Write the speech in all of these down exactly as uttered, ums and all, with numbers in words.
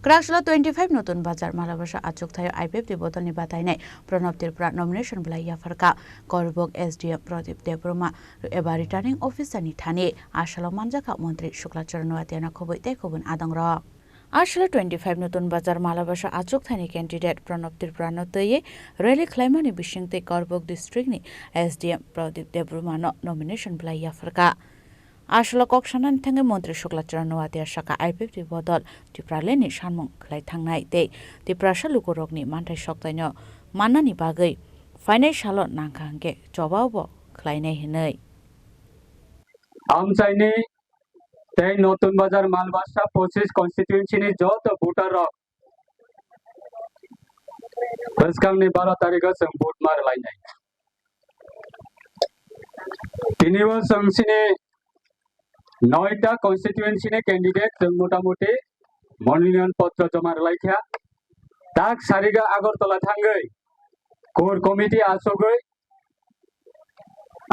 Kwraksalo twenty five Notun Bazar Malabasa achukthai I P F T bodolni batainai Pranab Tripura nomination belai yapharkha. Korbok S D M Pradip Debbarma eba Returning Officer ni thani asalo manjakha Montri Shukla Charan Noatia no khobwi tei khobun adongrok. Asalo twenty five Notun Bazar Malabasa achukthaini candidate Pranab Tripura no twiwi rally khlaimani bisingtwi Korbok district ni S D M Pradip Debbarma no nomination belai yapharkha. Asalo kok sanani thangwi Montri Shukla Charan Noatia saka I P F T bodol Tipraland ni sanmung khlai thangnai tei Tiprasa lukurokni manthai soktaino mannani bagwi phainai salo nangkha hwnkhe chobao bo khlainai hwnwi. Amchaini tei Notun Bazar Malbasa pochis constituency ni joto voter rok bwskangni baro tarikh o chwng vote ma rwlainai. Tini o chwng chini noita constituency ni candidate chwng motamuti mononoyan potro joma rwlaikha. Tak sariga Agartala thangwi core committee achugwi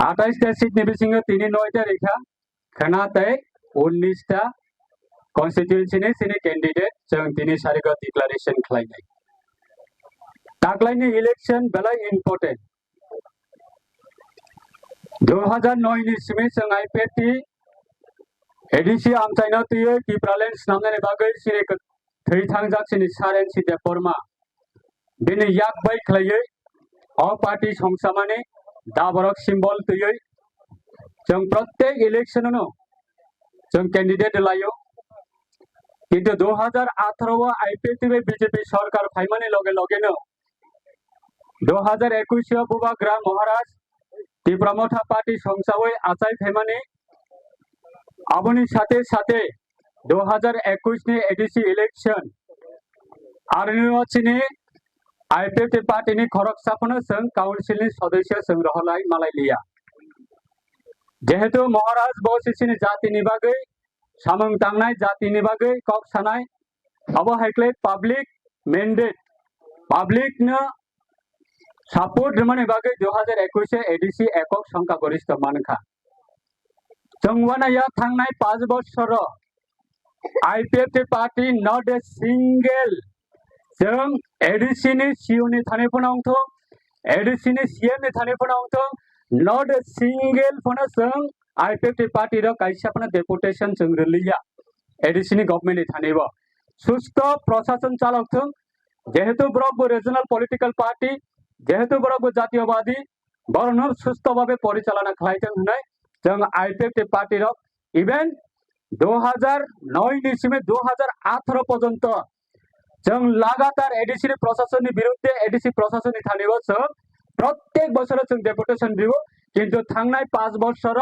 atais ta seat ni bisingo tini noita rikha. Khwna tei unnis ta constituency ni chini candidate chwng tini sarigo declaration khlainai. Taklaini election belai important. Dui hazar noi ni simi chwng I P F T A D C amchaino twiwi Tipraland swnamnani bagwi chini thwi thangjak chini Saren Site Borma bini yak bai khlaiwi o party songchamani daborok symbol twiwi chwng protek election no chwng candidate laio. Kintu dui hazar atharo o I P F T bai B J P sorkar phaimani loge loge no dui hazar ekush o Bubagra Maharaj Tipra Motha party songchawi achai phaimani. Aboni sate sate dui hazar ekush ni A D C election aroni o chini I P F T party ni khoroksa phano chwng council ni sodosyo chwng rohorlai malai liya. Jehetu Maharaj bo se chini jati ni bagwi samung tangnai, jati ni bagwi kok sanai, abo hai khlai public mandate, public no support rwmani bagwi dui hazar ekush o A D C ekok songkha gorista mankha. Chwng uanaya thangnai panch bosoro I P F T party not a single chwng A D C ni C E O ni thani phano wngthok, A D C ni C M ni thani phano wngthok, not a single phano chwng I P F T party rok kaisa phano deputation chwng rwliya A D C ni government ni thani bo. Susto prosason chalok thung, jehetu borok bo regional political party, jehetu borok bo jatiyobadi, borokno susto babe porichalana khlai thung hwnwi chwng I P F T party rok even dui hazar noi ni simi dui hazar atharo porjonto chwng lagatar A D C ni prosasonni birudde, A D C prosasonni thani o chwng prottek bosoro chwng deputation rio, kintu thangnai panch bosoro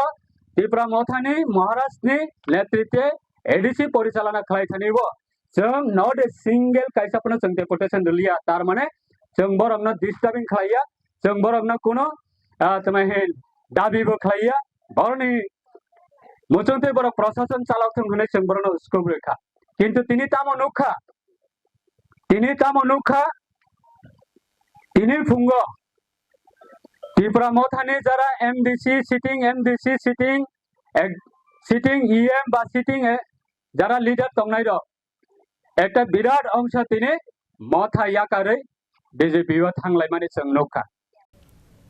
Tipra Mothani Maharajni netritwe A D C porichalana khlai thani o chwng not a single kaisa phano chwng deputation rwliya, tar mane chwng borokno disturbing khlaiya, chwng borokno kuno, ah, tamo hin dabi bo khlaiya, borokni muchungtwi borok prosason chalok thung hwnwi chwng borokno scope rwkha. Kintu tini tamo nukha, tini tamo nukha, tini phungo Tipra Mothani jara M D C sitting, M D C sitting, ek-, sitting E M ba sitting, eh, jara leader tongnai rok ekta birat ongsa tini Motha yakarwi B J P o thanglaimani chwng nukha.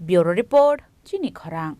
Bureau Report, Chini Khorang.